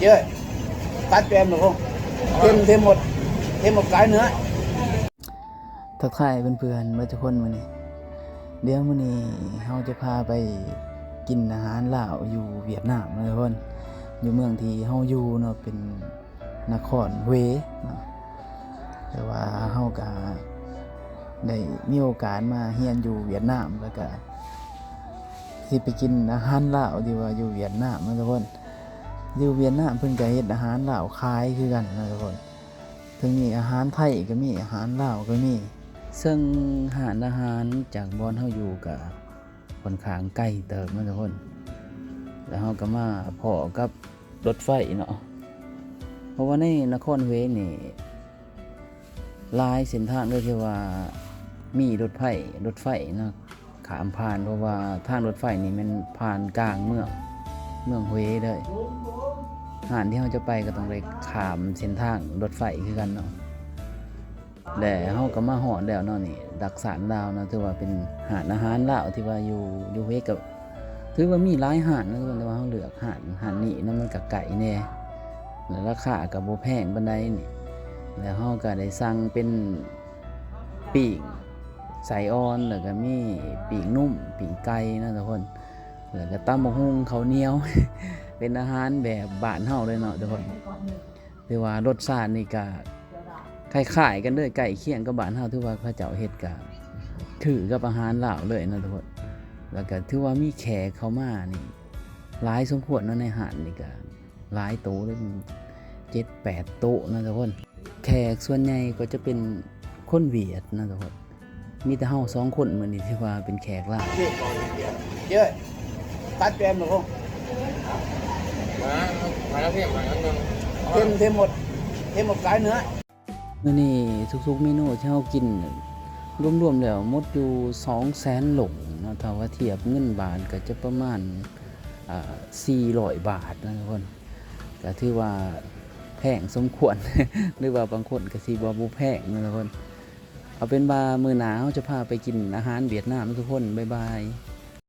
Chứ, cắt cho em được không? Thêm, thêm một, thêm một cái nữa. ທັກທາຍເພື່ອນໆເບິດທຸກຄົນມື້ນີ້. ດຽວມື້ນີ້ເຮົາຈະພາໄປກິນອາຫານລາວຢູ່ຫວຽດນາມເນາະທຸກຄົນ. ຢູ່ເມືອງທີ່ເຮົາຢູ່ເນາະ ເປັນນະຄອນເວເນາະ. ແຕ່ວ່າເຮົາກະໄດ້ມີໂອກາດມາຮຽນຢູ່ຫວຽດນາມ ແລ້ວກະຊິໄປກິນອາຫານລາວທີ່ວ່າຢູ່ຫວຽດນາມເນາະທຸກຄົນ. ຢູ່ຫວຽດນາມເພິ່ນກະເຮັດອາຫານລາວຂາຍຄືກັນເນາະທຸກຄົນ. ເຊິ່ງມີອາຫານໄທກະມີ ອາຫານລາວກະມີ. ເຊິ່ງຮ້ານອາຫານຈາກບ່ອນເຮົາຢູ່ກະຄ່ອນຂ້າງໄກເຕີບເນາະທຸກຄົນ. ແລ້ວເຮົາກະມາພໍ້ກັບລົດໄຟເນາະ. ເພາະວ່າໃນນະຄອນເວນີ້ ຫຼາຍເສັ້ນທາງເລີຍທີ່ວ່າມີລົດໄຟ ລົດໄຟເນາະ ຂ້າມຜ່ານ ເພາະວ່າທາງລົດໄຟນີ້ແມ່ນຜ່ານກາງເມືອງ ເມືອງເວເລີຍ. ຮ້ານທີ່ເຮົາຈະໄປກະຕ້ອງໄດ້ຂ້າມເສັ້ນທາງລົດໄຟຄືກັນເນາະ. ແລະເຮົາກະມາຮອດແລ້ວເນາະ ນີ້ ດັກສານລາວເນາະ ຖືວ່າເປັນຮ້ານອາຫານລາວທີ່ວ່າຢູ່ ຢູ່ເວກະ ຖືວ່າມີຫຼາຍຮ້ານນະທຸກຄົນ ແຕ່ວ່າເຮົາເລືອກຮ້ານ ຮ້ານນີ້ເນາະ ມັນກະໃກ້ແດ່ ແລະລາຄາກະບໍ່ແພງປານໃດນີ້. ແລະເຮົາກະໄດ້ສັ່ງເປັນປີ້ງໄສ້ອ່ອນ ແລ້ວກະມີປີ້ງໜຸ່ມ ປີ້ງໄກ່ເນາະທຸກຄົນ ແລ້ວກະຕຳບັກຫຸ່ງ ເຂົ້າໜຽວ ເປັນອາຫານແບບບ້ານເຮົາເລີຍເນາະທຸກຄົນ. ຖືວ່າລົດຊາດນີ້ກະຄ້າຍໆກັນເລີຍ ໃກ້ຄຽງກັບບ້ານເຮົາ ຖືວ່າເຂົາເຈົ້າເຮັດກະຄືກັບອາຫານລາວເລີຍເນາະທຸກຄົນ. ແລ້ວກະຖືວ່າມີແຂກເຂົ້າມານີ້ຫຼາຍສົມຄວນເນາະ ໃນຮ້ານນີ້ກະຫຼາຍໂຕເລີຍ ເຈັດແປດໂຕະເນາະທຸກຄົນ. ແຂກສ່ວນໃຫຍ່ກໍຈະເປັນຄົນຫວຽດເນາະທຸກຄົນ. ມີແຕ່ເຮົາສອງຄົນມື້ນີ້ທີ່ວ່າເປັນແຂກລາວ. Chứ, cắt cho em được không? Má, má nói thêm, má nói thêm. Thêm, thêm một, thêm một cái nữa. ມື້ນີ້ທຸກໆເມນູທີ່ເຮົາກິນ ລວມໆແລ້ວໝົດຢູ່ສອງແສນຫຼົງເນາະ ຖ້າວ່າທຽບເງິນບາດກະຈະປະມານ ອ່າ ສີ່ຮ້ອຍບາດເນາະທຸກຄົນ. ກະຖືວ່າແພງສົມຄວນ ຫຼືວ່າບາງຄົນກະຊິວ່າບໍ່ແພງເນາະທຸກຄົນ. ເອົາເປັນວ່າມື້ໜ້າເຮົາຈະພາໄປກິນອາຫານຫວຽດນາມເນາະທຸກຄົນ. ບາຍບາຍ.